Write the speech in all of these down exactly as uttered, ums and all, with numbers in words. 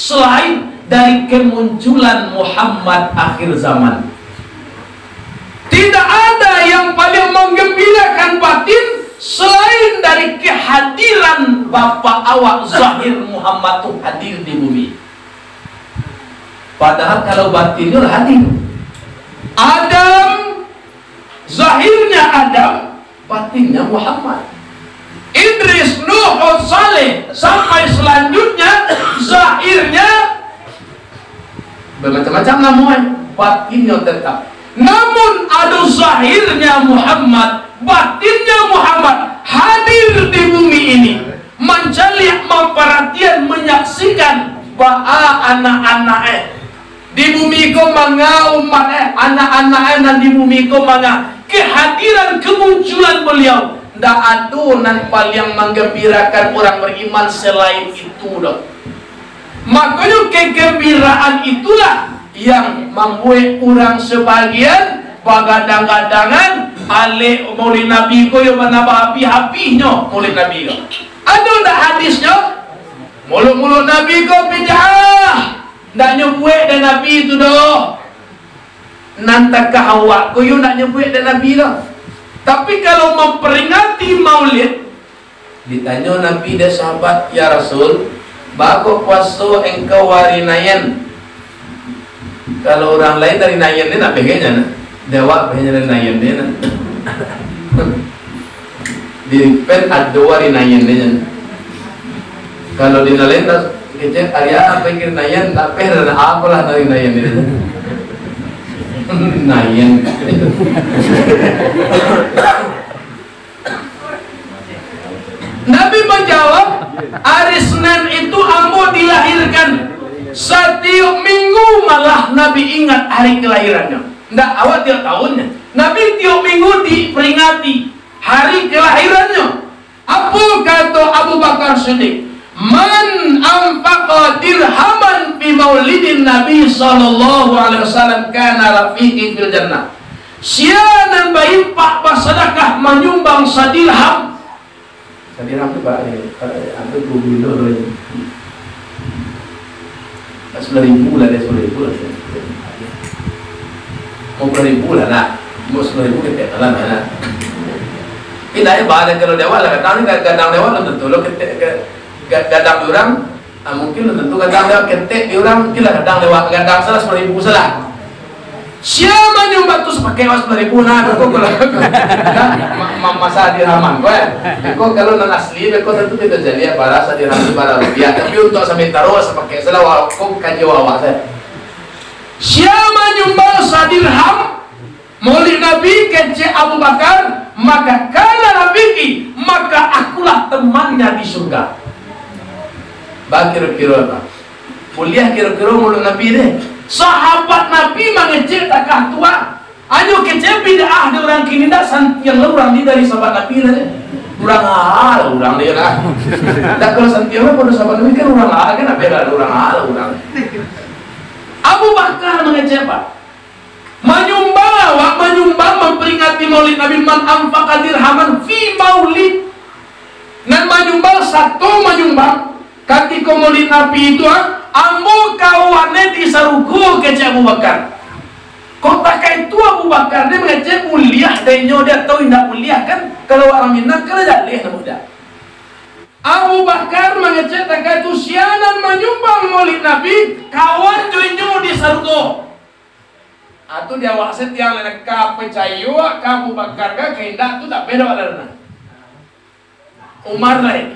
selain dari kemunculan Muhammad akhir zaman. Tidak ada yang paling menggembirakan batin selain dari kehadiran Bapak awak zahir Muhammad tu hadir di bumi. Padahal kalau batinnyo lah hadir. Adam, zahirnya Adam, batinnya Muhammad. Idris, Nuh, Saleh, sampai selanjutnya, zahirnya bermacam-macam namo, eh, batinnyo tetap. Namun, ado zahirnya Muhammad, batinnya Muhammad hadir di bumi ini, mancaliak, mamparatian, manyaksikan baa anak-anak, eh, di bumi ko manga umat, eh, anak-anak, eh, nan di bumi ko manga kehadiran, kemunculan beliau. Ndak ado nan paliang manggambirakan urang bariman salain itu doh. Makonyo, kegembiraan itulah yang mambuek urang sabagian bagadang-gadangan, alek Maulid Nabi ko yo bana bahabih-habihnyo Maulid Nabi ko. Ado ndak hadisnyo? Maulid-maulid Nabi ko bid'ah. Ndak nyo buek dek Nabi tu doh. Nan takah awak ko yo ndak nyo buek dek Nabi doh. Tapi kalau mamperingati Maulid, ditanyo Nabi dek sahabat, "Ya Rasul, baa kok puaso engkau ari Nayan?" Kalau urang lain ari Nayan ni nak bege nyo nah. Dek awak bege nyo ari Nayan ni nah. Di pen ado ari Nayan ni nyo. Kalau di nan lain lah, kecek ari apo ari Nayan, nak bege nyo nah, apolah ari Nayan ni. Nayan. Nabi manjawab, "Ari Senen itu ambo dilahirkan. Satiok minggu malah Nabi ingat hari kelahirannyo." Ndak, awak tiok tahunnyo. Nabi tiok minggu diperingati hari kelahirannyo. Apo kato Abu Bakar Siddiq? "Man anfaqa dirhaman fi maulidin Nabi sallallahu alaihi wasallam kana rafiqi fil jannah." Sia nan bainfak, basadakah, manyumbang sadirham. Sadirham tu bara ni? Ada, ada dua puluh dolar ni. Sepuluh ribu lah dia, sepuluh ribu lah dia. Lima puluh ribu lah nak. Mau sepuluh ribu ketek lah nak. Indak, eh, baa kalau di awak lah, kadang ni, kadang di awak lah, tentu lo ketek ke, ga-, gadang di urang, ah, mungkin tentu gadang di awak, ketek di urang, mungkin lah gadang di awak, gadang salah sepuluh ribu salah. Sia manyumbang tu sapakek awak sepuluh ribu, nah, kok kalau, ma-, ma-, masa dirhaman, kok, eh. Kok kalau nan asli, kok tentu kita jadi, ya, bara sadirham tu bara rupiah, tapi untuk samantaro sapakek salah, wa-, kok kaji awak sajo. Sia manyumbang sadirham, Maulid Nabi, kecek Abu Bakar, maka kana rafiqi, maka akulah temannya di surga. Ba kiro-kiro apa? Buliah kiro-kiro Maulid Nabi deh. Sahabat Nabi mangecek takah tu, ah. Anyo kecek bid'ah dek urang kini, ndak santiang lah urang ni dari sahabat Nabi lah deh. Urang ah lah urang dia lah. Ndak, kalau santiang lah pado sahabat Nabi kan urang ah kan, apa lah urang ah lah urang. Abu Bakar mangecek apa? Manyumbang, awak manyumbang mamperingati Maulid Nabi, "Man anfaqa dirhaman fi maulid." Nan manyumbang, sato manyumbang, katiko Maulid Nabi itu, ah, ambo kawan e di sarugo, kecek Abu Bakar. Kok takah itu Abu Bakar ni mangecek buliah dek inyo, dia tahu indak buliah kan, kalau urang Minang kan jaleh namo dia. Abu Bakar mangecek takah itu, sia nan manyumbang Maulid Nabi, kawan jo inyo di sarugo. Atu di awak satiang lah, ka picayo ka Abu Bakar ka, ka indak tu tak beda lah. Umar lai.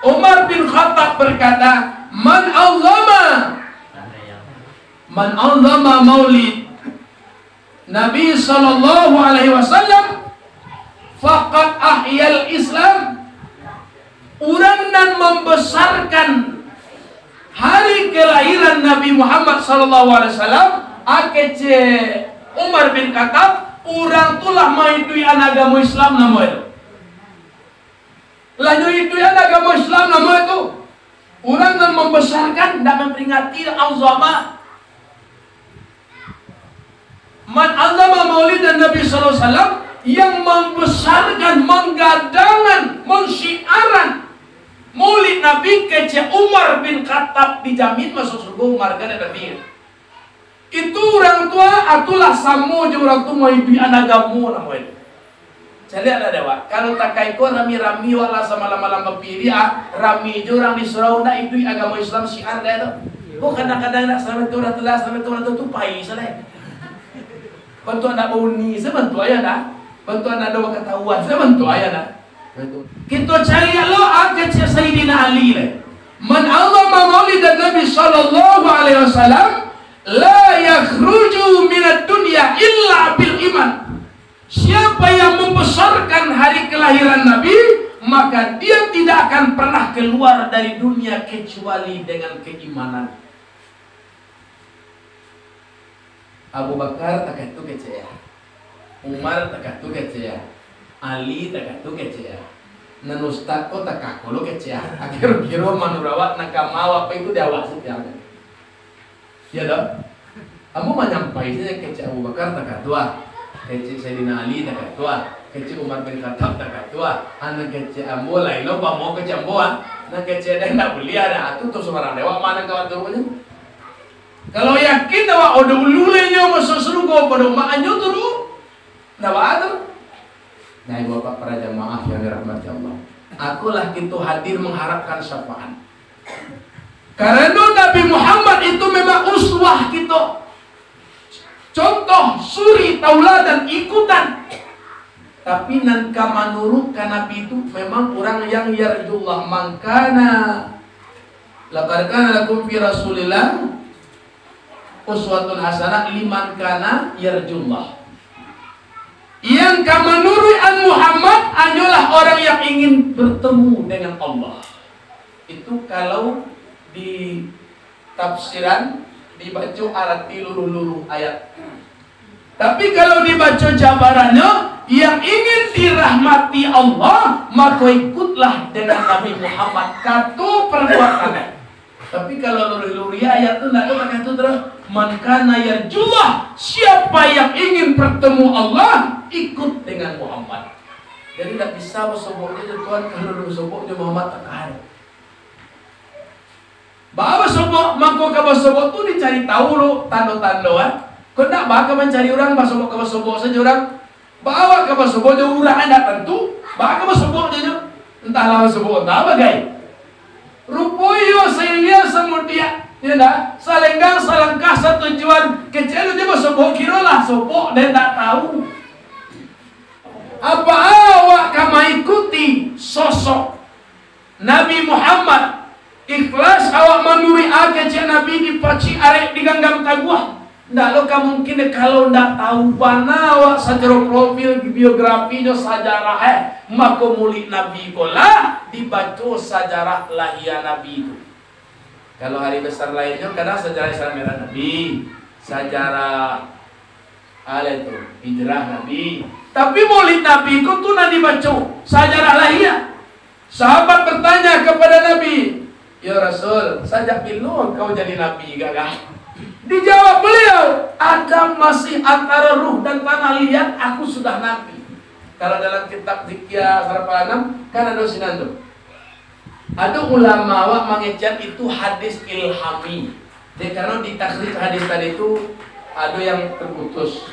Umar bin Khattab berkata, "Man allama, man allama maulid Nabi sallallahu alaihi wasallam, faqad ahyal Islam." Urang nan mambasarkan hari kelahiran Nabi Muhammad sallallahu alaihi wasallam, a kecek Umar bin Khattab, urang tu lah maiduikan agamo Islam namo itu. Lah nyo iduikan agamo Islam namo itu. Urang nan mambasarkan, ndak mamperingati, azama. Man azama maulidan Nabi sallallahu alaihi wasallam, yang mambasarkan, manggadangkan, mansyiaran Maulid Nabi kecek Umar bin Khattab dijamin masuk surga Umar, kan Nabi. Itu urang tu, atulah samo jo urang tu maiduikan agamo namo itu. Caliak dah dewak. Kalau takai ko rami-rami wak lah samalam-malam bapiriak, ah, rami jo urang di surau nak iduik agamo Islam syiar dah tu. Ko kadang-kadang nak selamat tu urang tu lah, selamat tu urang tu tu pai salah. Bantuak nak bauni, saya bantuak ayah dah. Bantuak nak ada ketahuan, saya bantuak ayah dah. Kito caliak lo, ah, kecek Sayyidina Ali lai. "Man azama maulidan Nabi sallallahu alaihi wasallam, la yakhruju minad dunya illa bil iman." Siapa yang membesarkan hari kelahiran Nabi, maka dia tidak akan pernah keluar dari dunia kecuali dengan keimanan. Abu Bakar takah tu kecek ah. Umar takah tu kecek ah. Ali takah tu kecek ah. Nan ustad ko takah ko lo kecek ah. Kiro-kiro manuruik awak nan ka ma awak pai tu di awak sajo. Iyo doh? Ambo manyampai sajo kecek Abu Bakar takah tu ah. Kecek Sayyidina Ali takah tu ah. Kecek Umar bin Khattab takah tu ah. Anak kecek ambo lain lo, pamo kecek ambo ah. Nan kecek den ndak buliah dah. Tu, tu sumbarang dewak ma nan ka waktu tu. Kalau yakin awak, oh, dahulu lah inyo masuk sarugo, pado mak anyo tu dulu. Ndak baa tu. Nah, ibu bapak para jamaah yang dirahmati Allah. Akulah kito hadir mengharapkan syafaat. Karano Nabi Muhammad itu memang uswah kito. Contoh, suri, tauladan, ikutan. Tapi nan ka manurutkan Nabi tu memang urang yang yarjullah. Man kana, laqad kana lakum fi Rasulillah uswatun hasanah liman kana yarjullah. Yang ka manuruikan Muhammad hanyolah orang yang ingin bertemu dengan Allah. Itu kalau di tafsiran dibaco arati luruh-luruh ayat. Tapi kalau dibaco jabarannyo, yang ingin dirahmati Allah, mako ikutlah dengan Nabi Muhammad, kato perbuatan. Tapi kalau luruh-luruh ayat tu ndak ado takah tu terus. Man kana yarjullah, siapa yang ingin bertemu Allah, ikut dengan Muhammad. Jadi ndak bisa basobok jo Tuhan kalau luruh sobok jo Muhammad takah. Baa basobok, mangko ka basobok tu dicari tahu lo tando-tando, kan? Kok ndak baa ka mancari urang, basobok ka basobok sajo urang. Baa awak ka basobok jo urang nan ndak tantu, baa ka basobok jo nyo. Antahlah basobok antah bagai. Rupo iyo sailia samudiak, yo ndak? Salenggang salangkah satujuan, kecek lo jo basobok, kiro lah sobok, den ndak tahu. Apo awak ka maikuti sosok Nabi Muhammad, ikhlas awak manuruik a kecek Nabi dipacik arek diganggam taguah. Ndak lo ka mungkin deh, kalau ndak tahu bana awak sacaro profil biografinyo sajarah, eh, mako mulid Nabi ko lah dibaco sajarah lahia Nabi tu. Kalau hari besar lainnyo, kadang sajarah Isra Mi'raj Nabi, sajarah, alah tu, hijrah Nabi. Tapi mulid Nabi ko tu nan dibaco, sajarah lahia. Sahabat bertanya kepada Nabi, "Ya Rasul, sajak bilo engkau jadi nabi, gagah?" Dijawab beliau, "Adam masih antara ruh dan tanah liat, aku sudah nabi." Kalau dalam kitab Zikir Sarapa Anam, kan ado sinan tu. Ado ulama awak mangecek itu hadis ilhami. Dek karano di takhrij hadis tadi tu ado yang terputus.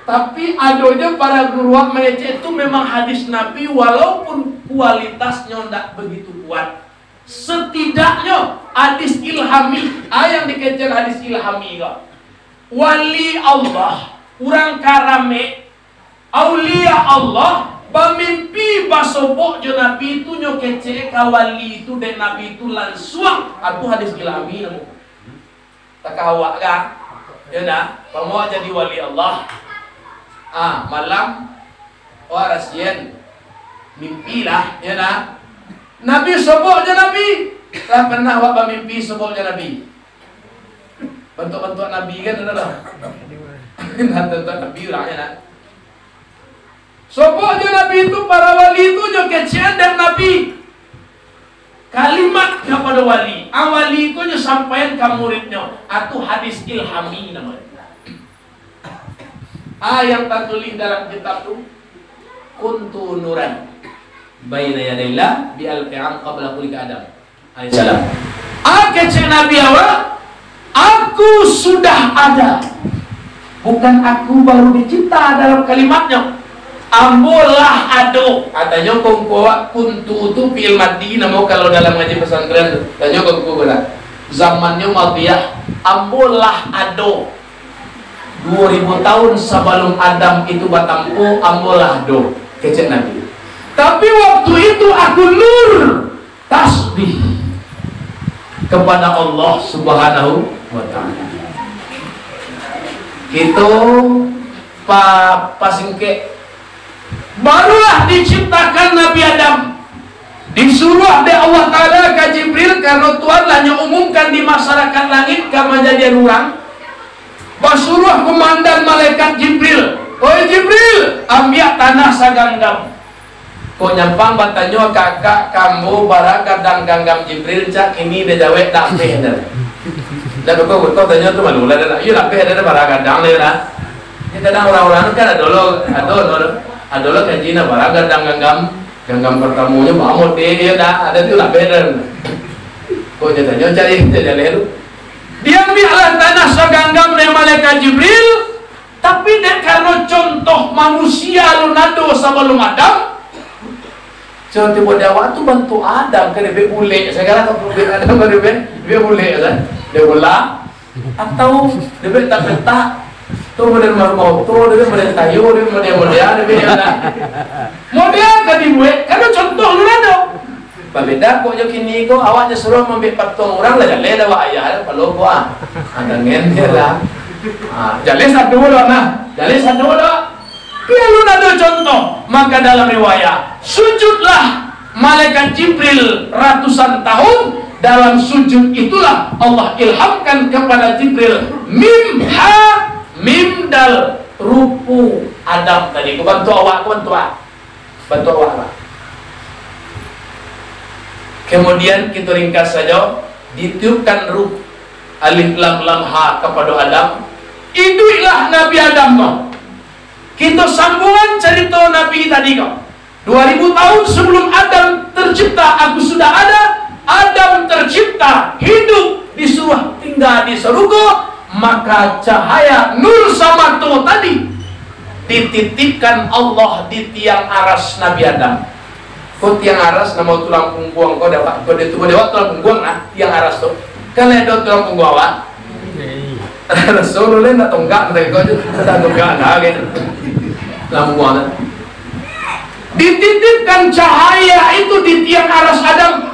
Tapi ado jo para guru awak mangecek itu memang hadis Nabi, walaupun kualitasnyo ndak begitu kuat. Setidaknyo hadis ilhami, ah, yang dikecek hadis ilhami ko. Wali Allah, urang karamek, aulia Allah bamimpi basobok jo Nabi tu, nyo kecek ka wali tu dek Nabi tu lansuang. Atu hadis ilhami namo. Takah awak ka? Yo ndak? Pamo jadi wali Allah. Ah, malam, oh, rasien. Mimpi lah, yo ndak? Nabi sobok jo Nabi. Lah pernah awak bamimpi sobok jo Nabi? Bantuak-bantuak Nabi kan ado lah. Bantuak-bantuak Nabi urang, yo ndak? Sobok jo Nabi tu, para wali tu nyo kecekan dek Nabi. Kalimat kapado wali, ah, wali tu nyo sampaian ka muridnyo, atu hadis ilhami namonyo. Ah, yang tatulih dalam kitab tu, kuntu nuran. baina yadaillah bi alfi am qabla khuliqa Adam alaihissalam. Ah, kecek Nabi awak, "Aku sudah ada." Bukan "aku baru dicipta" dalam kalimatnyo. "Ambo lah ado." Ah, tanyo ka ungku awak, kuntu tu fi'il madi namo kalau dalam ngaji pesantren tu. Tanyo ka ungku ko lah. Zamannyo madiyah, "Ambo lah ado." Duo ribu tahun sabalum Adam itu batampo, ambo lah ado, kecek Nabi. Tapi waktu itu aku nur, tasbih kepada Allah Subhanahu wa Ta'ala. Kito pa-, pasingkek, barulah diciptakan Nabi Adam. Disuruah dek Allah Ta'ala ka Jibril, karano Tuhan lah nyo umumkan di masyarakat langit ka manjadian urang. Basuruah komandan malaikat Jibril, "Oi Jibril, ambiak tanah saganggam." Kok nyampang batanyo ka akak, "Ka ambo bara gadang ganggam Jibril?" Cak kini dek jawek, "Lapeh dah." Dah beko-beko tanyo tu malu lah dah. Iyo, lapeh dah, bara gadang dah lah. Yo, kadang urang-urang kan ado lo, ado lo, ado lo kaji nah, bara gadang ganggam. Ganggam partamonyo bamot deh, iyo dah, ado tu lapeh dah. Kok nyo tanyo cari, cari jaleh tu. Diambiaklah tanah saganggam dek malaikat Jibril, tapi dek karano contoh manusia alun ado sabalum Adam, contoh buat awak tu bantuak Adam, kan dek bulek, sagalo kan bulek Adam, kan dek, dek bulek, kan? Dek bola, atau dek petak-petak, tu model rumah oto, dek model tayo, dek model-model, dek model, model ka dibuek, karano contoh alun ado. Babeda kok jo kini ko, awak nyo suruah maambiak patuang urang lah, jaleh dah awak ayah, palo ko ah. Ada ngen dia lah. Ah, jaleh sado lo nah, jaleh sado lo. Pian alun ado contoh, maka dalam riwayat, sujudlah malaikat Jibril ratusan tahun, dalam sujud itulah Allah ilhamkan kepada Jibril mim ha mim dal rupu Adam tadi. Ko bantuak awak, ko bantuak awak. Bantuak awak lah. Kemudian, kito ringkas sajo, ditiupkan ruh alif lam lam ha kapado Adam. Iduiklah Nabi Adam ko. Kito sambuangan carito Nabi tadi ko. Dua ribu tahun sebelum Adam tercipta, aku sudah ada. Adam tercipta, hidup, disuruah tinggal di sarugo, maka cahaya nur samato tadi dititipkan Allah di tiang aras Nabi Adam. Ko tiang aras namo tulang pungguang ko, dek awak, ko di tubuah dek awak tulang pungguang nah, tiang aras tu. Kan ado tulang pungguang awak? Rasulullah nak tonggak, nak tonggak, nak tonggak lah, gitu. Tulang pungguang tu. Dititipkan cahaya itu di tiang aras Adam.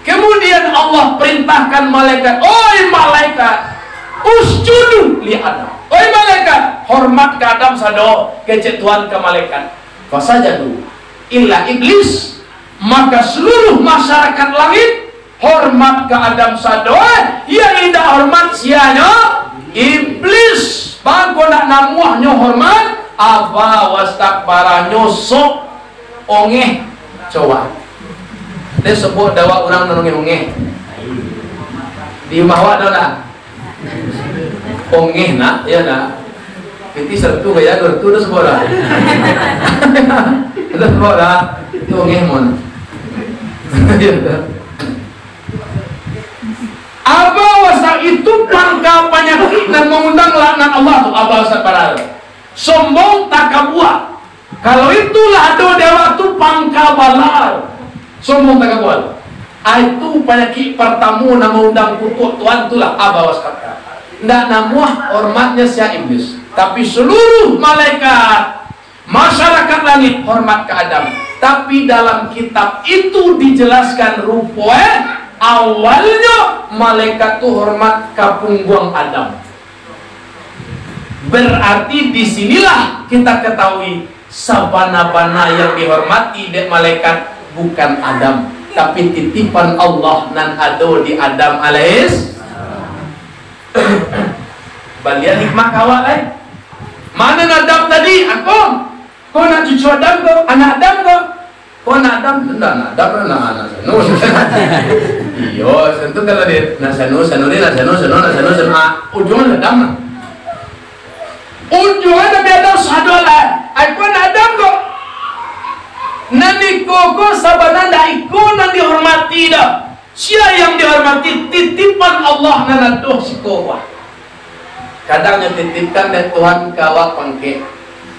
Kemudian Allah perintahkan malaikat, "Oi malaikat, usjudu li Adam." "Oi malaikat, hormat ka Adam sado," kecek Tuhan ka malaikat. Fasajadu illa Iblis, maka seluruh masyarakat langit hormat ka Adam sado, eh, yang indak hormat sianyo Iblis. Bangko nak namuahnyo hormat, aba wastakbara, nyo sok ongeh, coba. Dia sebut dawak urang nan ongeh-ongeh. Di rumah awak ado ndak? Ongeh nak, iyo nak. Piti satu gaya dua tu dah sebut dah. Dah sebut dah. Itu ongeh mon. Iyo dah. Aba wastakbara itu pangka panyakik nan mangundang laknat Allah tu, aba wastakbara. Sombong, takabua. Kalau itulah ado di awak tu pangka bala, sombong, takabua. Ah, itu panyakik partamo nan maundang kutuak Tuhan tu lah, aba wastakbara. Ndak namuah hormatnyo sia Iblis. Tapi seluruh malaikat, masyarakat langit hormat ka Adam. Tapi dalam kitab itu dijelaskan rupo, eh, awalnyo malaikat tu hormat ka pungguang Adam. Berarti di sinilah kita ketahui sabana-bana yang dihormati dek malaikat bukan Adam, tapi titipan Allah nan ado di Adam alaihis. Baliak hikmah ka awak lai. Mana Adam tadi? Ako. Ko nak cucu Adam ko, anak Adam ko. Ko nak Adam, ndak nak Adam, nak anak sanu. Iyo, tentu kalau dia nak sanu, sanu dia nak sanu, sanu nak sanu, sanu. Ah, ujungnya Adam lah. Ujungnya Nabi Adam sadu lah. Ai, ko nak Adam ko. Nan iko ko sabana ndak iko nan dihormati doh. Sia yang dihormati? Titipan Allah nan ado siko ko. Kadang nyo titipkan dek Tuhan ka awak pangkek,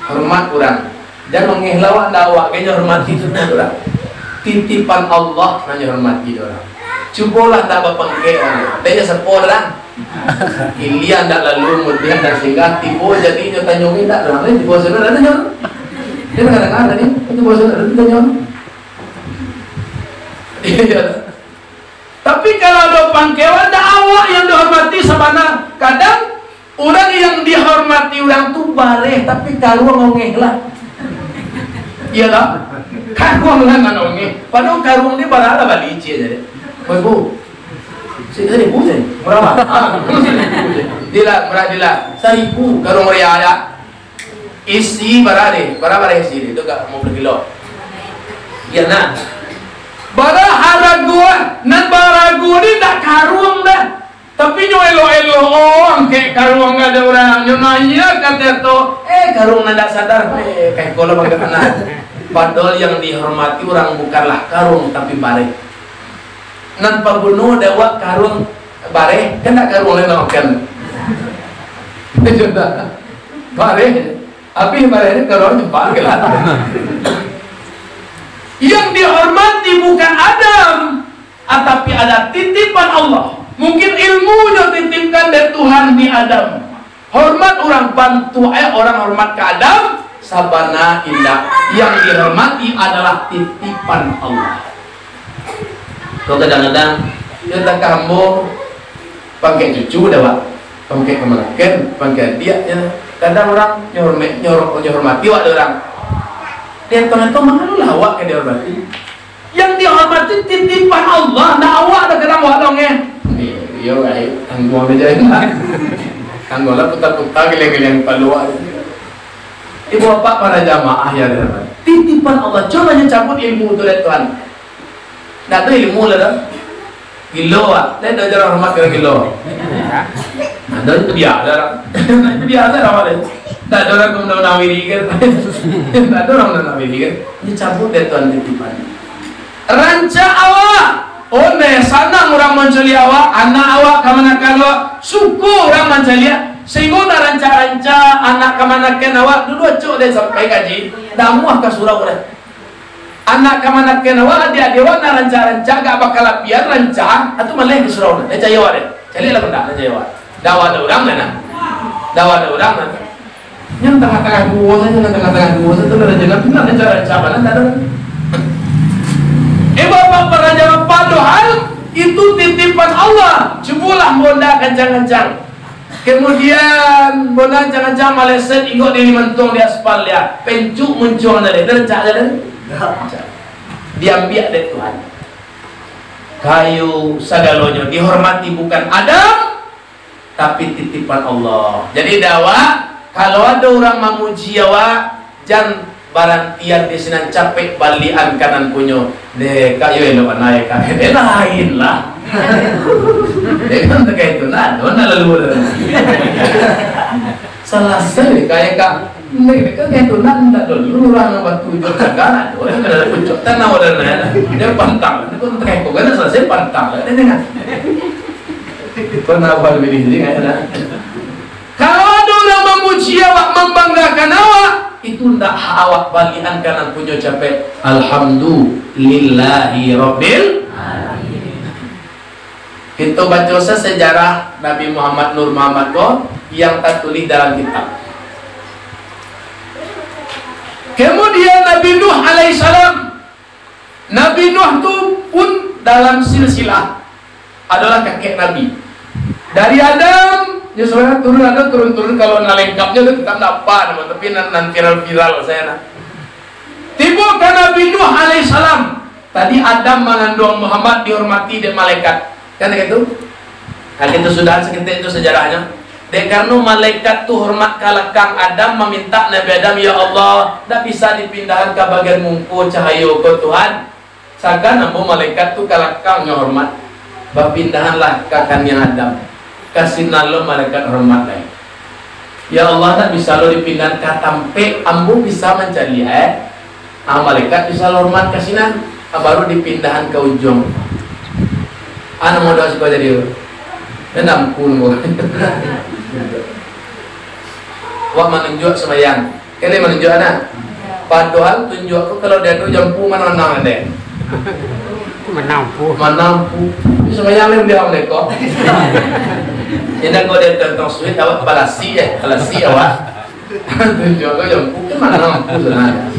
hormat urang. Jan ongeh lah awak, ndak awak ge nyo hormati tu urang. Titipan Allah nan nyo hormati dek urang. Cubolah ndak bapangkek urang. Dek nyo sapo urang. Ilia ndak lalu, mudian ndak singgah, tibo jadi nyo tanyo ndak urang. Eh, tibo saudara nyo. Dia kadang-kadang tadi, tibo saudara tanyo. Iya. Tapi kalau ado pangkewan, ndak awak yang dihormati sabana. Kadang urang yang dihormati urang tu bareh, tapi karuang ongeh lah. Iya lah. Karuang lah nan ongeh. Padahal karuang ni bara lah bali ciek jadi. Baik, Bu. Saribu je. Murah mah. Ah, saribu je. Dila, murah dila. Saribu karuang meriah ya. Isi bara deh, bara, bara isi deh, tu gak mau berkilo. Iya nah. Bara harago, nan barago ni ndak karuang dah. Tapi nyo elok-elok, oh, angkek karuang gak ada urang. Nyo naiak ka ateh tu, eh, karuang nan ndak sadar, eh, kaiko lah bagaimana. Padahal yang dihormati urang bukanlah karuang, tapi bareh. Nan paguno dek awak karuang bareh, kan ndak karuang lai nak makan. Bareh. Habis bareh ni karuang cepat ke lah. Yang dihormati bukan Adam, ah, tapi ada titipan Allah. Mungkin ilmu nyo titipkan dari Tuhan di Adam. Hormat urang, bantuak, eh, urang hormat ka Adam, sabana indak. Yang dihormati adalah titipan Allah. Kok kadang-kadang, yo takah ambo, pangkek cucu dah, Pak. Pangkek kamanakan, pangkek adiak, ya. Kadang urang nyo hormat, nyo, nyo hormati awak dek urang. Dia tahu-tahu malu lah awak ka dihormati. Yang dihormati titipan Allah, ndak awak dah kadang awak dong, eh. Ni, iyo, baik. Tangguang aja, ya. Tangguang lah putar-putar keliling-keliling kepala awak. Ibu bapak para jamaah yang dirahmati. Titipan Allah, cubo nyo cabut ilmu tu dari Tuhan. Ndak ado ilmu lah dah. Gilo, ah. Ndak ado jarang hormat kira gilo. Ndak ado itu biasa lah. Itu biasa lah, Pak. Ndak ado urang guna-guna wiri kan. Ndak ado urang guna-guna wiri kan. Ini cabut dari Tuhan titipan. Rancak awak. Oh, neh, sanang urang mancaliak awak, anak awak, kamanakan awak, suko urang mancaliak. Sehingga nak rancak-rancak anak kamanakan awak, dulu acok deh sampai kaji, damuah ka surau deh. Anak kamanakan awak, adiak-adiak awak nak rancak-rancak, agak bakalapian rancak, atu maleh di surau deh. Caliak awak deh. Caliaklah pendak, caliak awak. Dawa ada urang kan, nah? Dawa ada urang kan? Yang tangah-tangah duo sajo, yang tangah-tangah duo sajo, tu lah jangan, tu nak rancak-rancak, mana tak ada. Eh, bapak para jamaah, padahal itu titipan Allah. Cubolah bonda kancang-kancang. Kemudian, bonda kancang-kancang maleset, inggok diri mantuang di aspal dia. Pencuk muncuang tadi, rancak tadi. Diambiak dek Tuhan. Kayu sagalonyo dihormati bukan Adam, tapi titipan Allah. Jadi, dek awak, kalau ado urang mamuji awak, jan barantian di sinan, capek balian ka nan punyo. Deh, Kak, yo elok anai, Kak. Eh, lain lah. Deh, kan takah itu, nah, ado nah lalu. Salasai, Kak, yo, Kak. Ndak, kan kayak tu, ndak, ndak dulu urang nan batujuah tagal, ado urang nan pucuk tanah, urang nan, dia pantang, itu kan kayak kok, kan salasai pantang, kan, dia dengar. Kau nak apa lebih tinggi, kan, nah. Kalau ada urang mamuji awak, mambanggakan awak, itu ndak hak awak, balian ka nan punyo capek. Alhamdulillahi rabbil alamin. Kito baco sa-, sejarah Nabi Muhammad Nur Muhammad ko yang tatulih dalam kitab. Kemudian Nabi Nuh alaihissalam. Nabi Nuh tu pun dalam silsilah adalah kakek Nabi. Dari Adam, nyo sabananyo turun, ado turun-turun, kalau nan lengkapnyo tu tetap ndak apa, tapi nan, nan viral-viral sajo nah. Tibo ka Nabi Nuh alaihissalam. Tadi Adam manganduang Muhammad dihormati dek malaikat. Kan gitu? Nah, kita sudahan saketek tu sejarahnyo. Dek karano malaikat tu hormat ka lakang Adam, mamintak Nabi Adam, "Ya Allah, ndak bisa dipindahan ka bagian mungko cahayo ko, Tuhan? Sagan ambo malaikat tu ka lakangnyo hormat. Bapindahanlah ka kaniang Adam. Ka sinan lo malaikat hormat lai." "Ya Allah, ndak bisa lo dipindahan ka tampek ambo bisa mancaliak, eh?" Ah, malaikat bisa hormat ka sinan, ah, baru dipindahan ka ujuang. Anu modal suko jadi tu. Dan ampun, wak manunjuak sumbayang. Kali manunjuak anak. Padohal tunjuak tu kalau dia tu jampu mananang deh. Manampu. Manampu. Sumbayang lai baliau mereka. Indak kau dia tentang suit awak balasi eh, balasi awak. Tunjuak tu jampu tu manampu sana.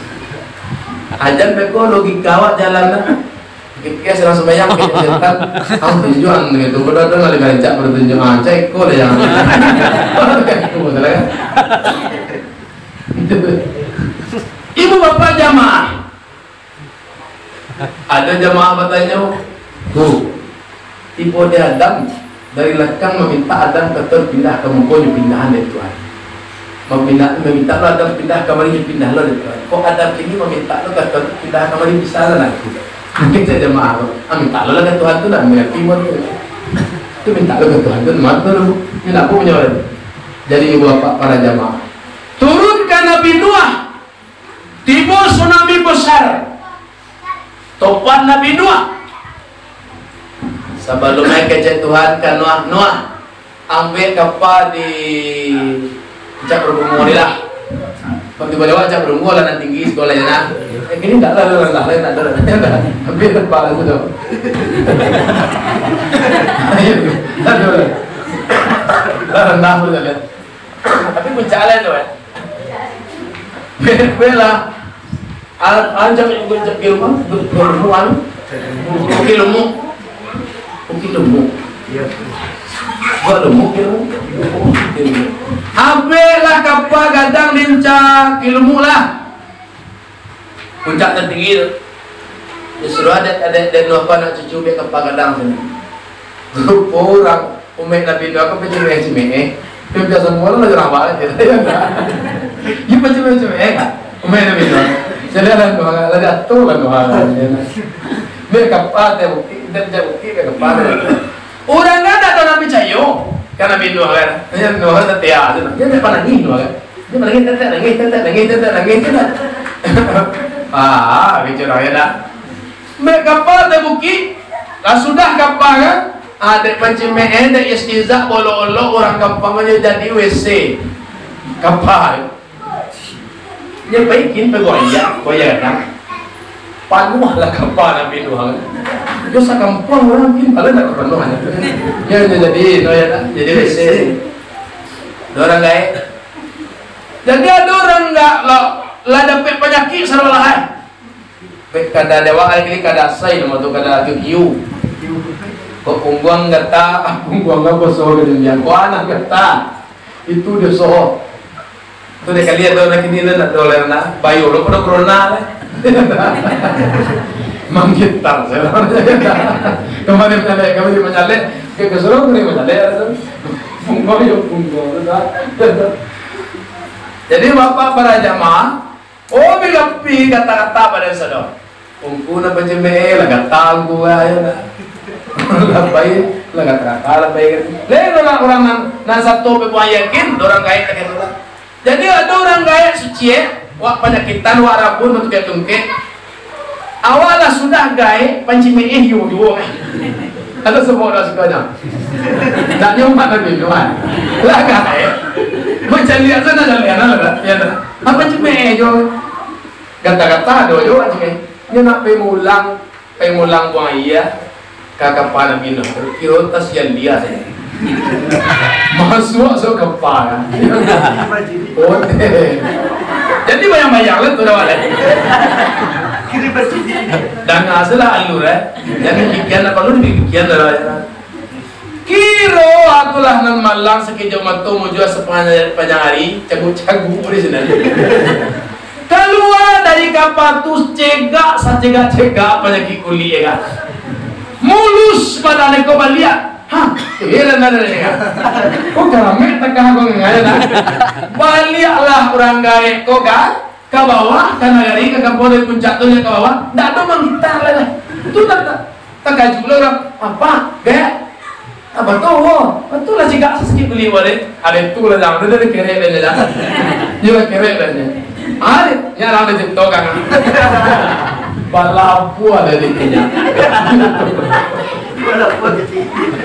Ajan beko logika awak jalan lah. Pikir-pikir sadang sumbayang, pikir setan. Ang tunjuak ang gitu. Bodoh tu ngalih gancak baru tunjuak. Ah, cai ko lah yang. Ibu bapak jamaah. Ada jamaah batanyo, "Bu, tibo di Adam, dari lakang mamintak Adam kato pindah ka muko, nyo pindahan dek Tuhan. Mamintak, mamintak lo Adam pindah kamari, nyo pindah lo dek Tuhan. Kok Adam kini mamintak lo kato pindah kamari, bisa lah nanti." Mungkin sajo jamaah tu, "Ah, mintak lo lah ka Tuhan tu lah, mangarati mo tu." Tu mintak lo ka Tuhan tu, mah tu, nyo nak apo punyo tu? Jadi ibu bapak para jamaah, turun ka Nabi Nuh. Tibo tsunami basar, topan Nabi Nuh. Sabalum naik kecek Tuhan ka Nuh, "Nuh, ambiak kapa di Cak Rubungo ni lah." Waktu balewat Cak Rubungo lah nan tinggi sekolah je nah. Eh, kini ndak lah, lah rendah lah, ndak ada lah. Ambiak tempat lah sudah. Ayo, ndak ada lah. Lah rendah tu jalan. Tapi puncak lah tu, eh. Bela. Ancak, ancak ilmu, Bukit Lumuk. Bukit Lumuk. Buat Lumuk, Bukit Lumuk. Abih lah kapa gadang di Bukit Lumuk lah. Puncak tertinggi tu. Disuruh adat-adat dan apa nak cucu biak kapa gadang sini. Rupo urang umek Nabi Nuh ko pancimeeh-cimeeh. Biaso mula lah urang baik je. Yo pancimeeh-cimeeh. Umek Nabi Nuh. Jadi lah Nuh, lah jatuah lah Nuh. Biak kapa teh bukik, biak bukik, biak kapa teh. Urang kan dak tahu nak picayo ka Nabi Nuh kan. Yo Nuh kan setia tu. Dia tak pernah nangis Nuh kan. Dia nangis, tetek, nangis, tetek, nangis, tetek, nangis, tetek. Ah, bicara ya dah. Mek kapa teh bukik, lah sudah kapa kan? Ah, dek pancimeeh, dek istizah, bolok-olok urang kampuang aja jadi W C. Kapa. Dia baikin pe buaya, buaya gadang. Panuah lah kapa Nabi Nuh kan. Dia sakampuang urang mungkin, kalau tak penuh aja. Ya, dia jadi, no, ya, dah. Jadi W C. Dua urang gaek. Jadi ado urang ndak lah, lah dapek panyakik sadolah ai. Kada dewak ai, kada asai namo tu, kada Q Q. Kok pungguang gata, pungguang apo so ka dunia. Kok anak gata. Itu dia so. Tu dia kali ado anak ini lah nak dolar nah. Bayu lo pada corona lah. Manggitar saya. Kemarin menyalek, kemarin menyalek. Ke kesuruh kemarin menyalek. Pungguang yo pungguang tu dah. Jadi, bapak para jamaah, oh, bi rapi gata-gata badan sado. Ungku nan pancimeeh, lah gata ungku ayo dah. Lah pai, lah gata-gata lah pai kan. Lain urang, urang nan, nan sato pe buang yakin, urang gaek lah gitu lah. Jadi, ado urang gaek suci, eh, wak panyakitan, wak rabun, batungkek-tungkek. Awak lah sudah gaek, pancimeeh yo juo, eh. Ado sabab dak suko nyo. Dak nyaman lagi, nyaman. Lah gaek. Macam lihat sana, jalan lah, ya dah. Apa cuma eh jo. Gata-gata ado jo cuma. Nyo nak pai mulang, pai mulang buang aia ka kapa Nabi Nuh. Kiro tas yang dia saja. Masuak so kapa kan. Oh, jadi bayang-bayang lah tu dah balik. Danga salah alur eh. Jangan pikiran apa lu dipikiran dah. Kiro atulah nan malang sakejap mato mujua sapanjang, panjang hari, caguk-caguk di sinan. Kalua dari kapa tu cegak, sacegak-cegak panyakik kulik, ya kan? Mulus badan ko baliak. Hah, heran ada ni kan? Kok karamek takah ko ngai dah. Baliaklah urang gaek ko ka, ka bawah, ka nagari, ka kampuang dari puncak tu ka bawah. Ndak ado manggitar lah dah. Tu tak, tak. Takajua lah urang, "Apa, Bek?" "Apa tu, wo?" "Itu lah cigak sasakik baliak, wo, deh." Ada tu lah, dah. Udah, udah, kerek dah, dah. Iyo lah, kerek dah, dah. Arit, nyo lah diciptokan. Balabuah dari dinya.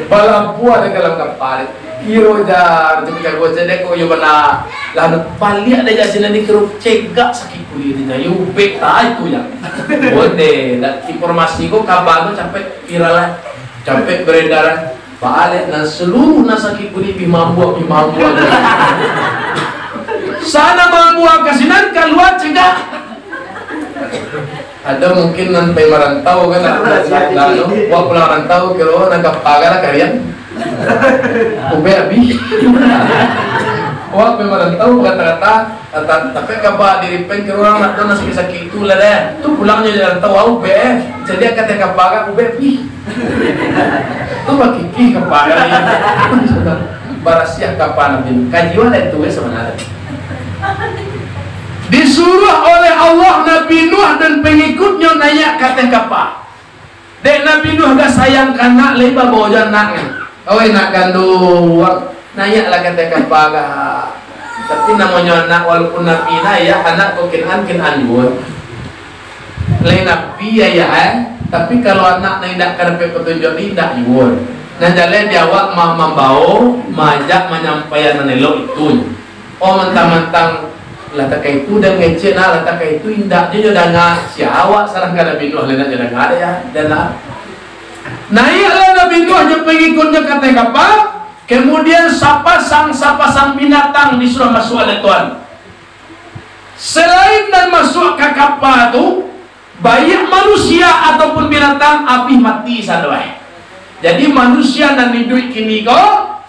Balabuah dari dalam kapal. Kiro jar, tu jago cedek ko, yo bana. Lah, baliak dek jar sinan di kiro, cegak sakik kulit dinya. Yo, ubek tai tu jar. Boleh, lah, informasi ko, kaba ko capek viral lah. Capek beredar lah. Baliak nan saluruah nan sakik kulit bi mambuak, bi mambuak. Sana mambuak ka sinan, kalua cegak. Ado mungkin nan pai marantau kan, nak, nak, nak, nak, wak pulang rantau, kiro nan kapa kan lah karian. Ubek abih. Wak pai marantau, kata-kata, kata, tapi kaba diri pen kiro urang nak tu nan sakik-sakik tu lah deh. Tu pulangnyo di rantau, ubek, eh. Jadi kata kaba kan, ubek abih. Tu bakikih kapa kan, ya. Barasiah kapa Nabi Nuh. Kaji wak lah itu, eh, sabananyo. Disuruah oleh Allah Nabi Nuh dan pengikutnyo naiak ka ateh kapa. Dek Nabi Nuh agak sayang ka anak, lai babawa jo anak. Oi, nak kanduang, naiaklah ka ateh kapa ka. Tapi namonyo anak, walaupun Nabi nah, ya, anak ko Kin'an, Kin'an juo. Lai Nabi, ya, ya, eh. Tapi kalau anak nan indak ka dapek patunjuak, indak juo. Nan jaleh di awak ma-, mambawo, maajak, manyampaian nan elok itu. Oh, mantang-mantang lah takaitu dan ngecek nah, lah takaitu indak je nyo danga, sia awak sadangkan Nabi Nuh lah indak nyo danga dek, ya, dan lah. Naiaklah Nabi Nuh jo pangikutnyo ka ateh kapa, kemudian sapasang-sapasang binatang disuruah masuak dek Tuhan. Selain nan masuak ka kapa tu, baiak manusia ataupun binatang, abih mati sadoai. Jadi, manusia nan iduik kini ko,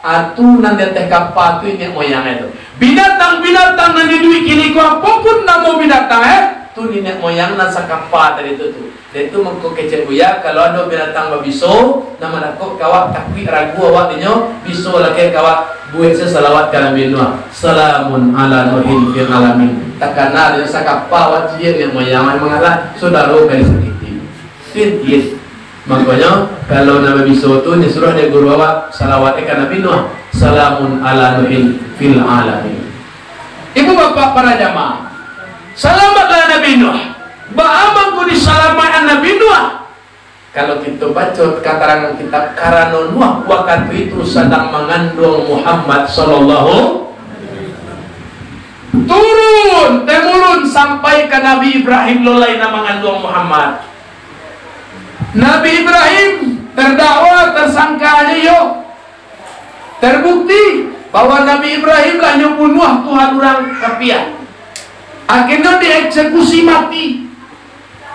atu nan di ateh kapa tu niniak moyang e tu. Binatang-binatang nan iduik kini ko, apo pun namo binatang e, tu niniak moyang nan sakapa tadi tu, tu. Dek tu mangko kecek Buya, kalau ado binatang babiso, nan mandakok ka awak, takuik ragu awak dinyo, biso lakeh ka awak, buek se salawat ka Nabi Nuh. Salamun ala Nuhin fil alamin. Takana dinyo sakapa awak ciek niniak moyang, memang lah saudaro ka disakiti. Tintin. Makonyo, kalau nan babiso tu, nyo suruah dek guru awak, salawat e ka Nabi Nuh. Salamun ala Nuhin fil alamin. Ibu bapak para jamaah, salamatlah Nabi Nuh. Baa mangko disalamaikkan Nabi Nuh? Kalau kito baco katarangan kitab, karano Nuh wakatu itu sadang manganduang Muhammad sallallahu, turun temurun sampai ka Nabi Ibrahim lo lai nan manganduang Muhammad. Nabi Ibrahim terdakwa, tersangka aja yo. Terbukti bahwa Nabi Ibrahim lah nyo bunuah Tuhan urang kapia. Akhirnyo dieksekusi mati.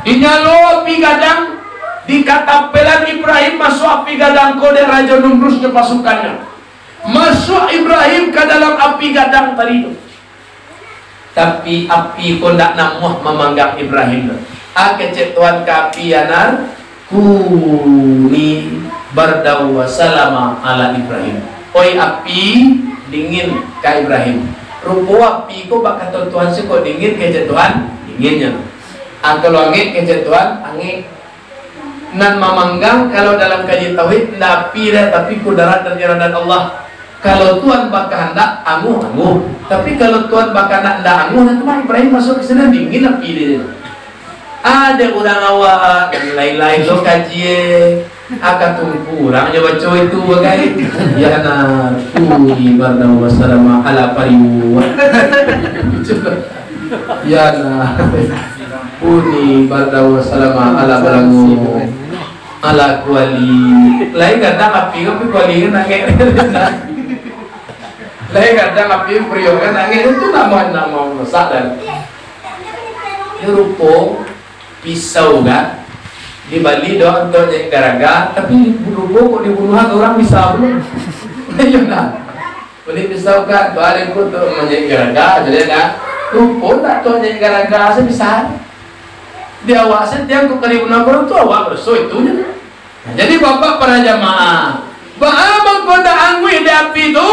Dinyalo api gadang, dikatapelan Ibrahim masuak api gadang ko dek Rajo Numrus jo pasukannyo. Masuak Ibrahim ka dalam api gadang tadi tu. Tapi api ko ndak namuah mamanggang Ibrahim tu. A kecek Tuhan ka api, ya nar, kuni bardan wa salama ala Ibrahim. Oi api, dingin ka Ibrahim. Rupo api ko bak kato Tuhan siko dingin, kecek Tuhan, dinginnyo. A kalau angek, kecek Tuhan, angek. Nan mamanggang, kalau dalam kaji tauhid, ndak api doh, tapi kudarat dan iradat Allah. Kalau Tuhan bakahandak, anguah, anguah. Tapi kalau Tuhan bakahandak ndak anguah, nah, tu mah Ibrahim masuak ka sinan, dingin api dia. Ado urang awak, nan lain-lain lo kaji, eh. Aka tungku urang nyo baco itu bagai. Ya nar, kuni bardan wa salama ala pariwak. Ya nar. Kuni bardan wa salama ala balango. Ala kuali. Lain gadang api, tapi kuali kan angek. Lain gadang api, periuk kan angek. Itu namo, namo masak dan. Ini rupo pisau kan. Dibali doh untuak nyek garaga, tapi rupo kok dibunuah urang bisa pulo. Iyo nah. Bali pisau ka, tu ari ko tu manjahit garaga, jadi kan. Rupo ndak tu manjahit garaga, asa bisa. Di awak se tiang ko kali guna baru tu awak baraso itu je. Nah, jadi bapak para jamaah, baa mangko ndak anguih di api tu?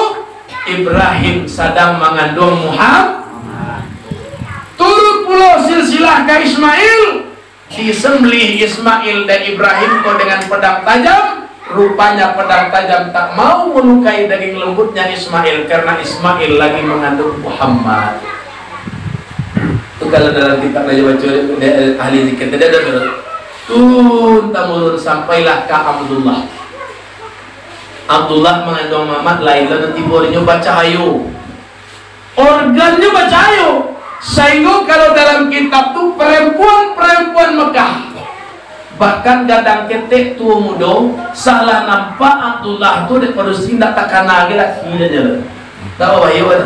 Ibrahim sadang manganduang Muhammad. Turun pulo silsilah ka Ismail. Disembelih Ismail dek Ibrahim ko dengan pedang tajam, rupanya pedang tajam tak mau melukai daging lembutnya Ismail, karena Ismail lagi mengandung Muhammad. Tu kalau dalam kitab nan baco dek ahli zikir tadi ado, turun tamurun sampailah ka Abdullah. Abdullah manganduang Muhammad, lahilah nan tibo dinyo bacahayo. Organnyo bacahayo. Sainggo kalau dalam kitab tu, perempuan-perempuan Mekah, bahkan gadang ketek tuo mudo, salah nampak Abdullah tu dek padusi, indak takana lagi lah, kiro nyo lah. Tahu bahayo kan?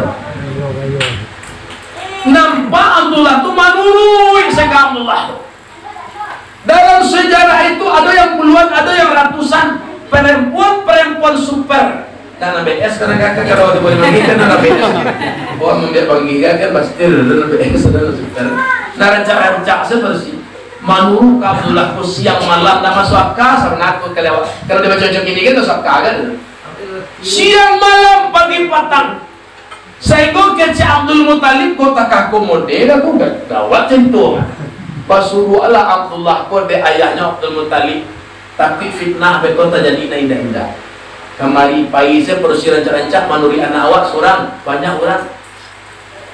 Nampak Abdullah tu manuruik sajo ka Abdullah tu. Dalam sejarah itu, ado yang puluhan, ado yang ratusan perempuan-perempuan super. Dan B S kadang-kadang kalau ada boleh bagi kan, dan B S. Orang ambiak panggil kan, pasti ada dan B S, ada super. Nah, rancak-rancak sajo padusi. Manuruik ka Abdullah ko siang malam, ndak masuak aka, sabananyo ko kalau, kalau dibaco-baco kini kan, masuak aka kan? Siang malam, pagi patang. Sainggo kecek Abdul Muthalib ko takakomodir, ko gawat carito. Basuruahlah Abdullah ko dek ayahnyo Abdul Muthalib, tapi fitnah beko tajadi nan indak-indak. Kamari pai sajo padusi rancak-rancak manuruik anak awak surang, banyak urang.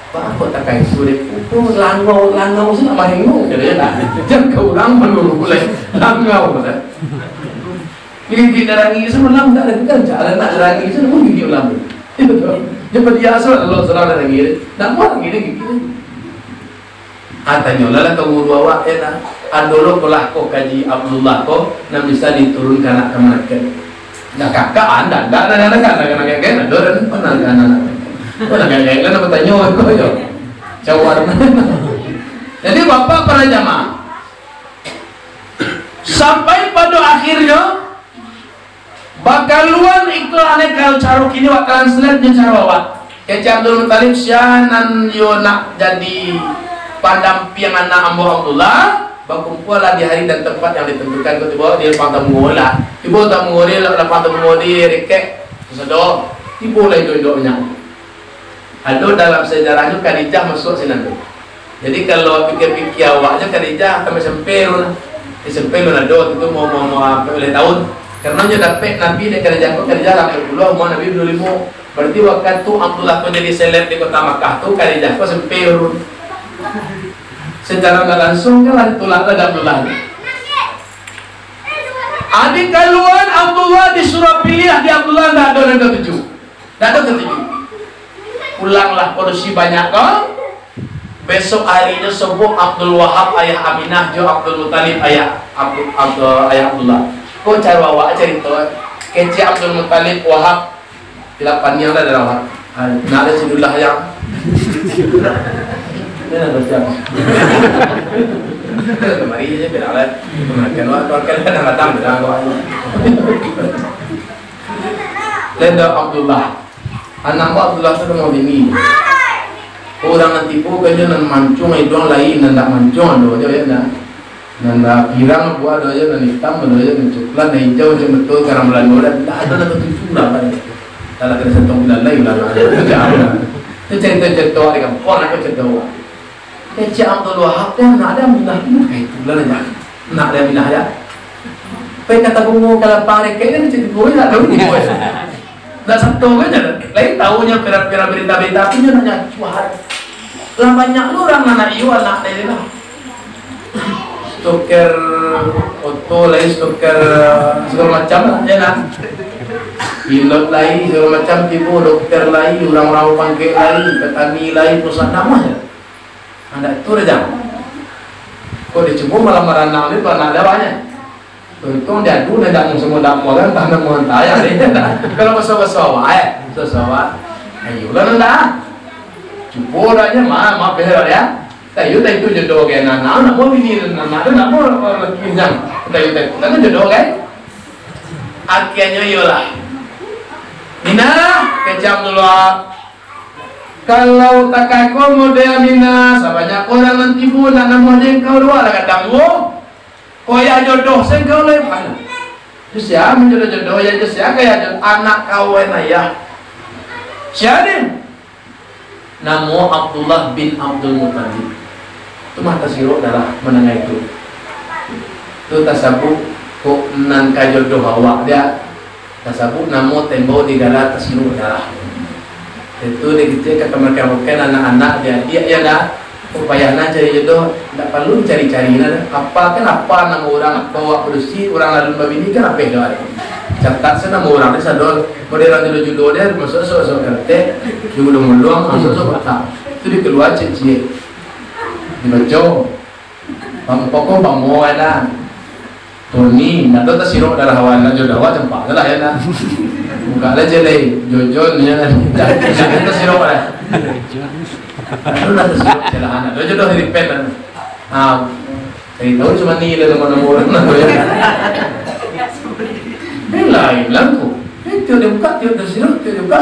Baa kok takaiso dek ko, langau, langau sajo nak maringo, katonyo lah. Jan ka urang manuruik lai, langau sajo. Gigik darangi samalam tak ada kan, cara nak darangi tu pun gigik ulama. Itu tu. Dia padiah asal kalau surang darangi dia. Nak buat gini gigik. Ah, tanyolah lah ka guru awak, ya lah. Ado lo ko lah ko kaji Abdullah ko, nan bisa diturunkan anak ka malaikat. Nah, kakak anda, anda, anda, anda, anda, anda, anda, anda, anda, pernah kan anak? Pernah kan, kan, kan, apa tanyo, ko, yo. Cawar. Jadi, bapak para jamaah, sampai pado akhirnyo, bakaluan iklan, kalau caro kini wak translate nyo caro awak. Kecek Abdul Muthalib, sia nan yo nak jadi pandampiang anak ambo Abdullah, bakumpualah di hari dan tempat yang ditentukan. Ko tibo di lapang tamu lah. Tibo tamu di lapang tamu di rikek. Sado. Tibo lah indo-indonyo. Ado dalam sejarahnyo Khadijah masuak sinan tu. Jadi, kalau pikia-pikia awaknyo, Khadijah sampai SMP tu lah. SMP tu ado, tu umua, umua, umua ampek baleh taun. Karano nyo dapek Nabi dek Khadijah ko, Khadijah lah ampek puluah, umua Nabi duo puluah limo. Berarti wakatu Abdullah ko jadi seleb di kota Makkah tu, Khadijah ko SMP tu. Secara ndak langsung kan lah ditulak lah dek Abdullah. Adi kaluan Abdullah disuruah piliah, di Abdullah ndak ado nan katuju. Ndak ado katuju. Pulanglah padusi banyak ko. Besok arinyo subuah Abdul Wahab ayah Aminah jo Abdul Muthalib ayah Abdul, Abdul, ayah Abdullah. Ko caro awak carito, kecek Abdul Muthalib, Wahab, lapan yang lah dalam Wahab. Ah, nak ado si Dullah yang. Ini nak siapa? Kemari sajo bilang lah. Makan wak, makan lah, datang, datang wak. Lenda Abdullah. Anak Abdullah tu namo bini. Urang nan tibo kan jo nan mancung iduang lain, nan dak mancung ado jo, ya, nan, nan dak pirang buah ado jo, nan itam ado jo, nan coklat, nan ijau jo, betul karang Belando dak, dak ado nan katuju lah, kan. Dalam kena santong bilang lain lah, kan. Itu carito-carito di kampuang, aku carito. Kecek Abdul Wahab tu anak dia Aminah tu, kayak itu lah aja. Anak dia Aminah aja. Pai kata bungo ka lapang rikek kan, cek bungo nak tahu ni, boy. Nak satu kan je. Lain tahunya pira-pira berita-berita, tapi dia nanya, "Wah, lah banyak lu urang anak iyo, anak dia ni lah." Stoker oto lai, stoker, eh, segala macam lah, ya kan? Pilot lai, segala macam tibo, dokter lai, urang-urang pangkek lai, petani lai, perusahaan namo je. Anak tu dah jam. Kok dicubo malah maranang ni, tu anak dia banyak. Untung diadu, dia dah mau semua dah mau kan, tak nak mau entah ya, dia dah. Kalau baso-baso awak, eh, baso-baso awak. Ayolah, nanda. Cubo dah je, ma, ma, behel ya. Tayu, tayu tu jodoh ke anak, anak, anak mau bini, anak, anak, anak mau laki jam. Tayu, tayu, kan jodoh kan? Akhirnya iyolah. Mina, kecam dulu, ah. Kalau takah ko model Mina, sabanyak urang nan tibo, nak namo je engkau dua lah kadang wo. Ko ya jodoh se engkau lai, mana? Tu sia manjodoh-jodoh, ya tu sia kaya jodoh anak kawan ayah. Sia ni? Namo Abdullah bin Abdul Muttalib. Tu mah tasirok darah manangah itu. Tu tasabuik kok nan ka jodoh awak dia. Tasabuik namo tembok digala tasirok darah. Itu dikecek ka kamar-kamar anak-anak dia, dia, ya dah. Payah nan cari jodoh, ndak paralu cari-cari nan. Apa kan apa namo urang bawa padusi, urang alun babini kan apeh doh. Catat se namo urang tu sado, model jodoh-jodoh dia, masuk-masuk, masuk kertek, diulung-ulung, masuk-masuk kotak. Tu dikalua ciek-ciek. Dibaco. Bang, pokok bang, mo lah. Tuni, ndak tahu tasirok darah awak, ndak jodoh awak, campak je lah, ya, nah. Buka lah jelai, jojon, ya, nah. Ndak tahu tasirok lah. Ndak tahu tasirok, celahan, ndak tahu jodoh dari pen, nah. Ah, cari tahu cuma ni lah nama-nama urang, nah, ya. Ni lain lah tu. Eh, tiok dia buka, tiok tasirok, tiok dia buka.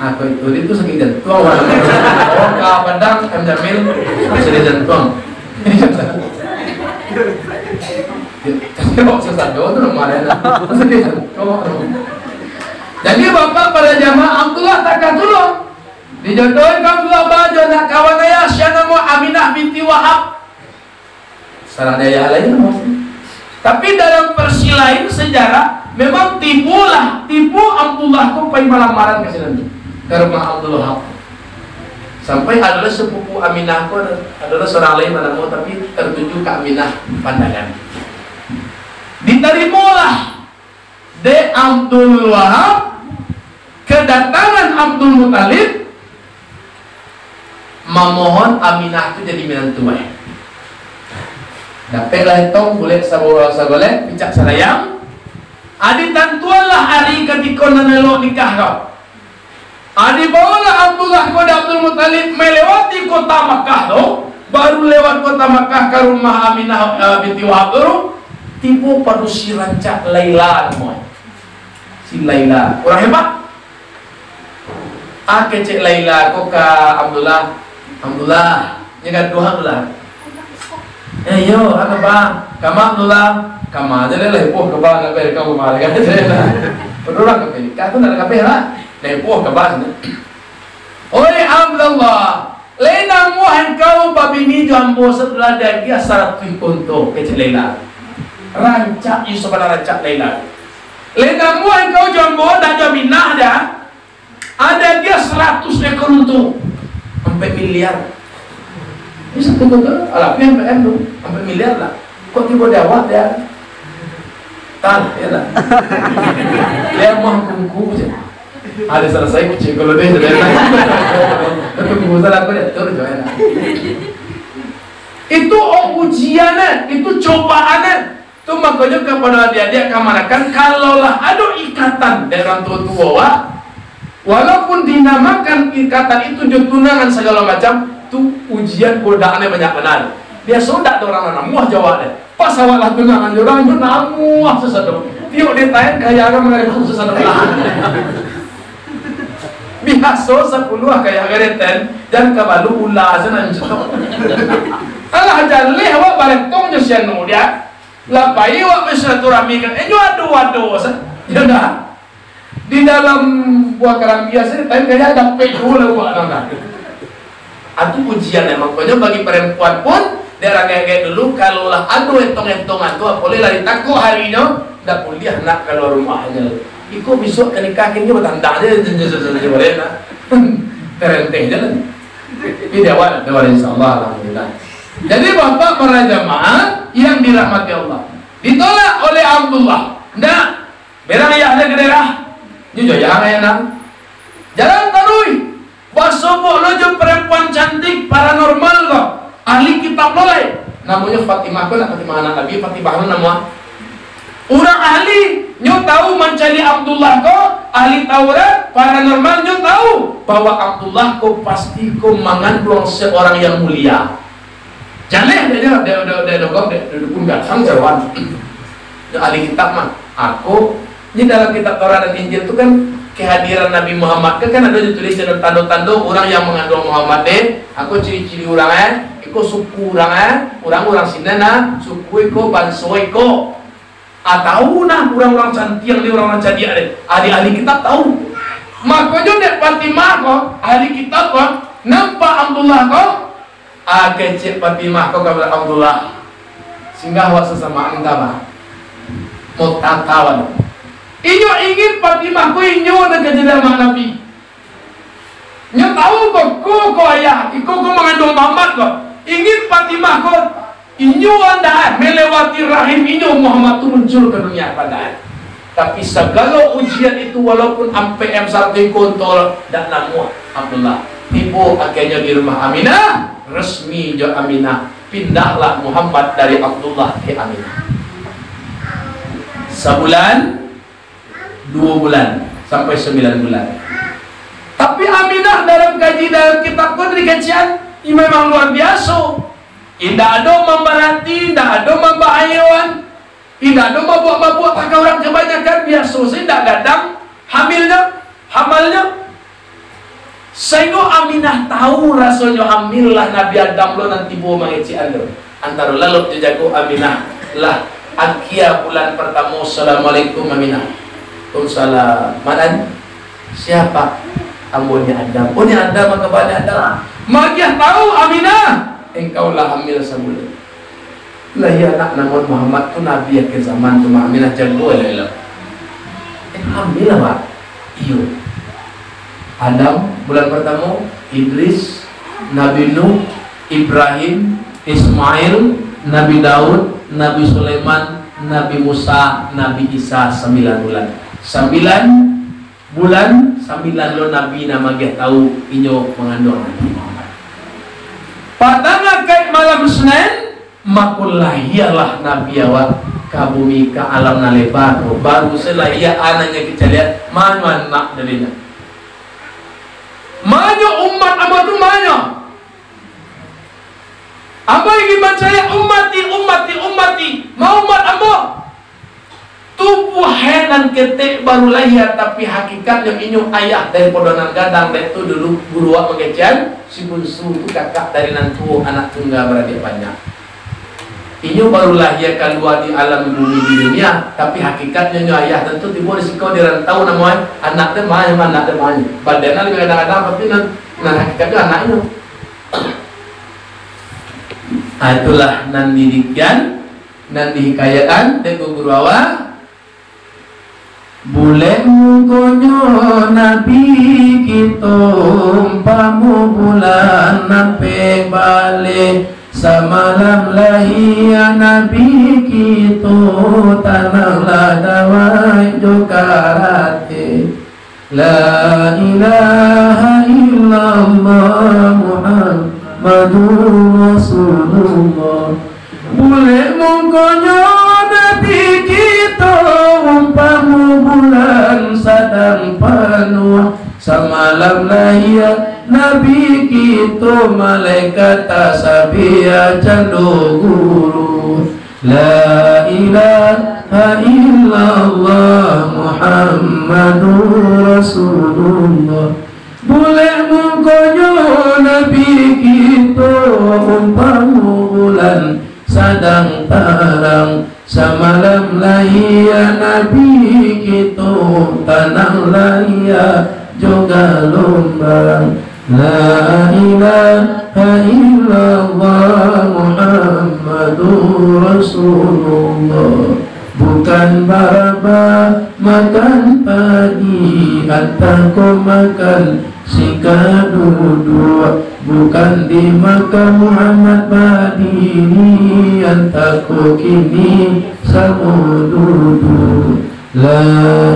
Ah, kok itu, dia tu sakik jantuang, wah. Oh, ka Padang, M Jamil, sakik jantuang. Tapi kok sasado tu, rumah dia, nah. Sakik jantuang. Jadi, Bapak para jamaah, Abdullah takah tulung. Dijodohkan Abdullah ba jo anak kawan ayah, sia namo Aminah binti Wahab. Salah di ayah lain tu. Tapi dalam versi lain sejarah, memang tibolah, tibo Abdullah ko pai malamaran ka sinan tu, ka rumah Abdul Wahab. Sampai adolah sepupu Aminah ko, adolah surang lain manamo, tapi tertuju ka Aminah pandangan. Ditarimolah dek Abdul Wahab, kedatangan Abdul Muttalib mamohon Aminah tu jadi minantu, eh. Dapeklah etong, bulek sabo-, sagolek, picak sadayang. Ah, ditantuanlah ari katiko nan elok nikah ko. Ah, dibawolah Abdullah ko dek Abdul Muttalib melewati kota Makkah tu, baru lewat kota Makkah ka rumah Aminah, eh, binti Wahab tu, tibo padusi rancak Laila namonyo. Si Laila. Urang hebat. Ah, kecek Laila ko ka Abdullah. Abdullah, nyo gaduah Abdullah. Eh, yo, ah, kaba? Kama Abdullah? Kama aja lah, lah, ipoh kaba, nak bayar kau kama, kan? Padahal urang kafir, kau tu nak kafir lah. Lah, ipoh kaba, sana. Oi, Abdullah, lai namuah engkau babini jo ambo, sasudah diagiah saratuih unto, kecek Laila. Rancak, Yusuf ada rancak Laila. Lai namuah engkau jo ambo, dak jo Aminah dah. Ada diagiah saratuih ekor unto. Ampek miliar. Ini satu kota, alah, ampek M tu. Ampek miliar lah. Kok tibo di awak dia? Tanah, ya lah. Dia mah kungku je. Ada selesai kucing kalau dia, dia. Tapi kungku salah apa dia? Betul, Joel. Itu, oh, ujian, eh. Itu cobaan, eh. Tu makonyo kapado adiak-adiak kamanakan, kalaulah ado ikatan dari urang tuo-tuo, wak, walaupun dinamakan ikatan itu jo tunangan sagalo macam, tu ujian godaan banyak bana. Biaso dak ado urang nan namuah jo awak deh. Pas awak lah tunangan jo urang, inyo namuah sasado. Tiok ditaen kaya urang mangarikuik sasado lah. Biaso sapuluah kaya gareten, jan kabalu ula sanan cetok. Alah jaleh awak baretong jo si anu dia. Lah pai awak basilaturahmi kan, inyo ado-ado sa. Yo dah. Di dalam buah karambia sajo, tapi kaya dapek dulu lah awak nang dah. Atu ujian emang. Konyo bagi perempuan pun, dek urang gaek-gaek dulu, kalau lah ado etong-etong atu, apo lai lah ditakok harinyo, ndak buliah nak kalua rumahnyo. Iko bisuak ka nikah, kini batandang je, je, je, je, je, je, boleh nak. Terenteh je lah. Tapi di awal, di awal, insya Allah, alhamdulillah. Jadi, Bapak para jamaah yang dirahmati Allah, ditolak oleh Abdullah. Ndak, berang ayah dah ka daerah. Nyo jo ayah, ayah nak. Jalan taruih. Basobok lo jo perempuan cantik paranormal ko. Ahli kitab lo lai. Namonyo Fatimah ko, nak Fatimah anak Nabi, Fatimah lo namo. Urang ahli, nyo tahu mancari Abdullah ko, ahli Taurat, paranormal nyo tahu bahwa Abdullah ko pasti ko mangandung seorang yang mulia. Jaleh dek nyo, dek, dek, dek, dek, dek, dek dukun gatang cawan. Dek ahli kitab mah. Ako, di dalam kitab Taurat dan Injil tu kan, kehadiran Nabi Muhammad kan, kan ado ditulis dalam tando-tando urang yang mangandung Muhammad deh. Ako ciri-ciri urang, eh. Iko suku urang, eh. Urang-urang sinan, nah. Suku iko, banso iko. Ah, tahu nah urang-urang cantiang deh, urang-urang cadiak deh. Ahli-ahli kitab tahu. Makonyo dek Fatimah ko, ahli kitab ko, nampak Abdullah ko, ah, kecek Fatimah ko ka Abdullah. Singgah awak sasamaan ka mah. Mau takawan. Inyo ingin Fatimah ko inyo nan ka jadi amak Nabi. Nyo Au ko, ko, ko ayah, iko ko manganduang Muhammad ko. Ingin Fatimah ko, inyo andak melewati rahim inyo, Muhammad tu muncul ka dunia, padahal. Tapi sagalo ujian itu, walaupun ampek M satu iko unto, dak namuah Abdullah. Tibo akhirnyo di rumah Aminah, resmi jo Aminah, pindahlah Muhammad dari Abdullah ka Aminah. Sabulan, duo bulan, sampai sambilan bulan. Tapi Aminah dalam kaji dalam kitab ko dari kacian, memang luar biaso. Indak ado mambarati, indak ado mambahayoan, indak ado mabuak-mabuak, pakai urang kabanyakan, biaso se indak gadang hamilnyo, hamalnyo. Sainggo Aminah tahu rasonyo hamil lah Nabi Adam lo nan tibo mangecekan tu. Antaro lalok jo jago Aminah lah akia bulan partamo, "Assalamualaikum, Aminah." "Waalaikumsalam." "Manan?" "Siapa?" "Ambo ni Adam." "Oh, ni Adam, mangko bana Adam." Magiah tahu Aminah, "Engkau lah hamil sabulan." Lahia anak namuan Muhammad tu nabi akhir zaman tu, Mak Aminah jago elok-elok. Eh, hamil lah, Pak? Iyo. Adam, bulan partamo, Idris, Nabi Nuh, Ibrahim, Ismail, Nabi Daud, Nabi Sulaiman, Nabi Musa, Nabi Isa, sambilan bulan. Sambilan bulan, sambilan lo nabi nan magiah tahu inyo manganduang Nabi Muhammad. Patang akaik malam Senen, mako lahialah Nabi awak ka bumi, ka alam nan leba tu. Baru se lahia anaknyo, kito liek, manyo anak darinyo. Manyo umat ambo tu, manyo. Ambo ingin bacaliak, "Ummati, ummati, ummati." Ma umat ambo? Tubuah nan ketek baru lahia, tapi hakikatnyo inyo ayah daripado nan gadang, dek tu dulu guru awak mangecekan, si bunsu tu kakak dari nan tuo, anak tunggal baradiak banyak. Inyo baru lahia kalua di alam bumi di dunia, tapi hakikatnyo inyo ayah, tantu tibo di siko di rantau namonyo, anak dek manyo, anak dek manyo. Badan nan labiah gadang-gadang, tapi nan, nan hakikatnyo anaknyo. Ah, itulah nan didikian, nan dihikayatkan dek guru awak. Bulek mukonyo Nabi kito, umpamo bulan nan pek baleh. Samalam lahia Nabi kito, tananglah dawai jo karate. La ilaha illallah Muhammadur Rasulullah. Bulek mukonyo Nabi kito, umpamo bulan sadang panuah. Samalam lahia Nabi kito, malaikat tasabih cando guru. La ilaha illallah Muhammadur Rasulullah. Bulek mukonyo Nabi kito, umpamo bulan sadang tarang. Samalam lahia Nabi kito, tanang lahia jo galombang. La ilaha illallah Muhammadur Rasulullah. Bukan barabah makan padi, antah ko makan singkah duduak. Bukan di Makkah Muhammad badiri, antah ko kini samo duduak. La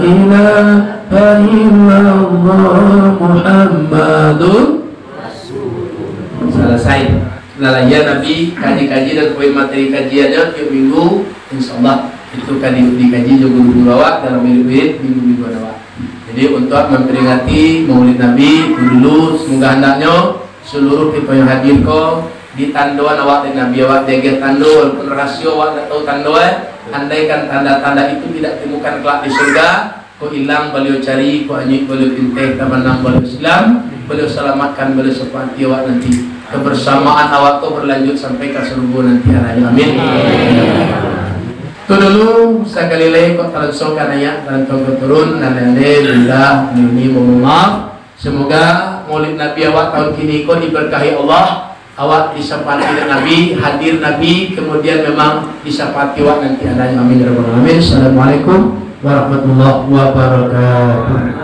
ilaha illallah Muhammadur Rasulullah. Salasai. Lah lahia Nabi, kaji-kaji dan poin materi kajiannyo tiok minggu, insyaallah itu ka di-, dikaji jo guru-guru awak dalam wirid-wirid minggu-mingguan awak. Jadi, untuak mamperingati Maulid Nabi tu dulu, semoga handaknyo seluruh kito yang hadir ko ditandoan awak dek Nabi awak, diagiah tando, walaupun rahasio awak dak tahu tando, eh. Andaikan tanda-tanda itu tidak ditemukan kelak di surga, ko ilang baliau cari, ko anyuik baliau pinteh, tabanam baliau silam, baliau salamatkan, baliau syafaati awak nanti. Kebersamaan awak ko berlanjut sampai ka surga nanti, amin. Tu dulu, sakali lai kok talangsung ka naiak, talansung ka turun, nan lai-lai, bunda, nini, mohon maaf. Semoga Maulid Nabi awak tahun kini ko diberkahi Allah, awak disapaati dek Nabi, hadir Nabi, kemudian memang disapaati awak nanti adanyo. Amin ya rabbal alamin. Assalamualaikum warahmatullahi wabarakatuh.